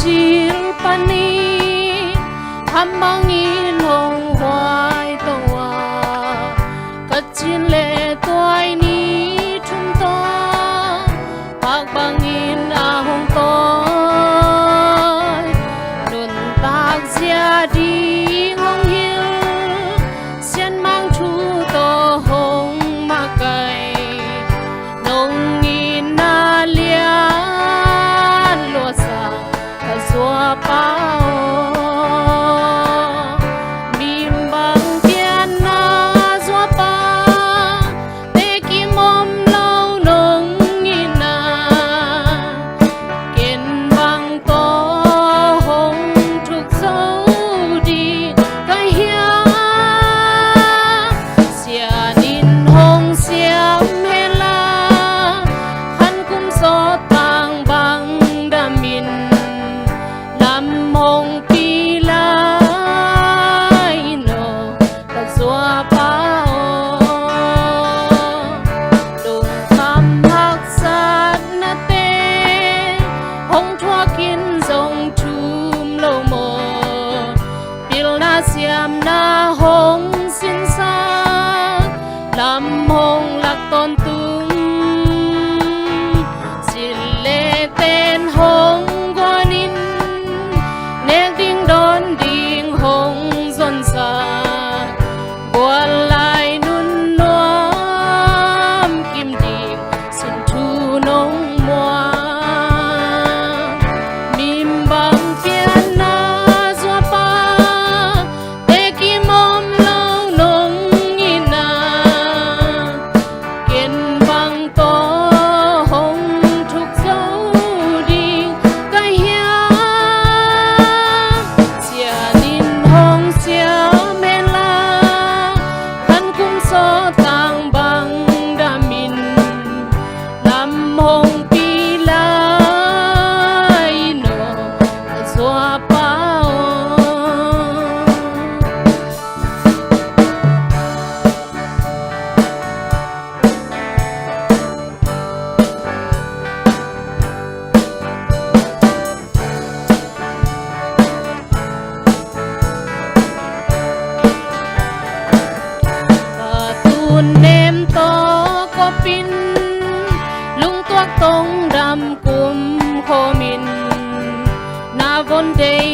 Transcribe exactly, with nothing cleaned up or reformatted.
Sil panin ham bangin hong huai to a, ka cin le tuai ni thum tawh pak bangin a hong tawi. Nuntak zia ding hong hilh Sianmang thu tawh hong makaih, nong itna lian luatsang ka zuapa aw. Mimbang pianna zuapa, tekim om lo nong itna, ken bang tawh hong thuk zo ding ka hiam? Sian in hong siam hen la, khan kum sawt tang bang damin, lam hong pia lai in aw, ka zuapa aw. Lungkham haksatnate hong thuak in zong thum lo maw? Pilna siamna hong sinsak, lam hong lak tawntung, sil le ten hong guan in, nek ding dawn ding hong zonsak, gual lai nun nuam kim ding sin thu nong muang. Mimbang pianna zuapa, tekim om lo nong itna, ken bang tawh hong thuk zo ding ka hiam? Sian in hong siam hen la, khan kum sawt tang bang damin, lam hong pia lai in aw, ka zuapa aw. Ka tun nem tawh kop in, lungtuak tong dam kum khawm in, na von dei